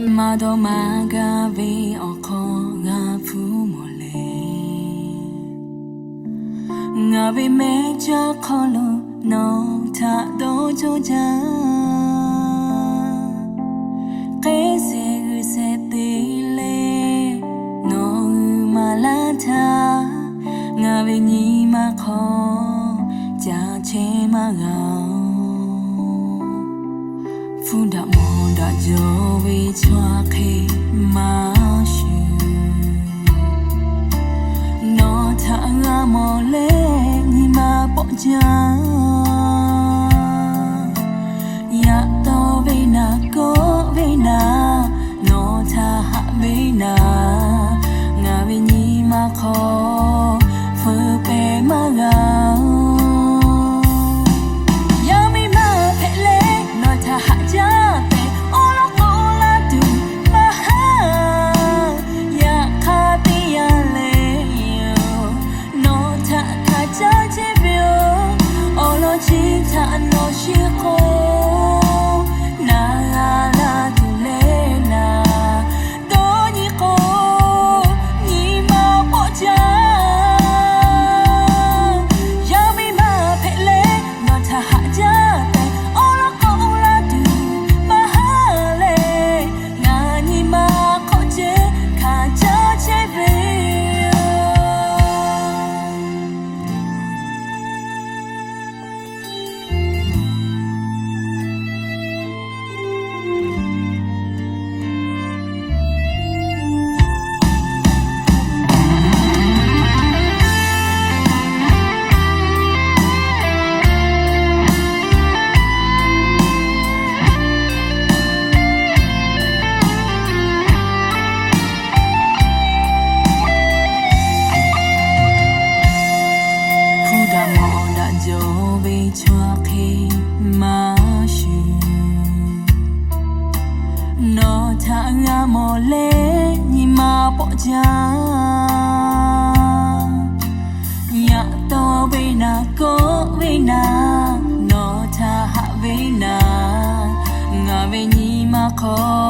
Maˇ dawˇ maˇ gaˇ ve awˬ hk'aw g'a hpuˇ mawˬ le. Ngaˬ ve mehˇ caˇ hk'aw lo nawˬ htaꞈ dawˇ cawˇ jaˇ. K'ehˉ shehˍ g'uiˬ shehˍ te leh nawˬ hui maˍ laˇ htaˇ, ngaˬ ve nyi ma hk'aw ca chehˇ maˇ g'a-oˬ. Hpu daꞈ mawˬ daꞈ jaw ve chaw hk'e maˇ shuˍ. Nawˬ htaꞈ g'a mawˬ leh nyi ma pawˆ jaˇ. Yaꞈ taw ve naˍ kawˆ ve naˍ, nawˬ htaꞈ haꞈ ve naˍ, ngaˬ ve nyi ma hk'aw feu pehˍ maˇ g'a-oˬ. Yaˇ miˇ maˇ hpehꞈ leh nawˬ htaꞈ haꞈ jaˇ tehꞈ awˉ lawˉ k'awꞈ laˇ tuˬ maˇ haˉ. Yaꞈ hk'aˇ teˇ yanˇ lehˬ, nawˬ htaꞈ hkanˍ caˉ chehˇ ve yoˬ. Awˬ lawn chi htaꞈ nawˬ shiˍ k'o, naˬ g'a la tuˬ leh naˍ dawˇ nyi k'o, nyi ma pawˆ jaˇ. Yaˇ miˇ maˇ hpehꞈ leh nawˬ htaꞈ haꞈ jaˇ tehꞈ awˉ lawˉ k'awꞈ laˇ tuˬ maˇ haˉ leh, ngaˬ nyi ma hk'awꞈ ceh hkanˍ caˉ chehˇ ve yoˬ. Hpu daꞈ mawˬ daꞈ jaw ve chaw hk'e maˇ shuˍ. Nawˬ htaꞈ g'a mawˬ leh nyi ma pawˆ jaˇ. Yaꞈ taw ve naˍ kawˆ ve naˍ, nawˬ htaꞈ haꞈ ve naˍ, ngaˬ ve nyi ma hk'aw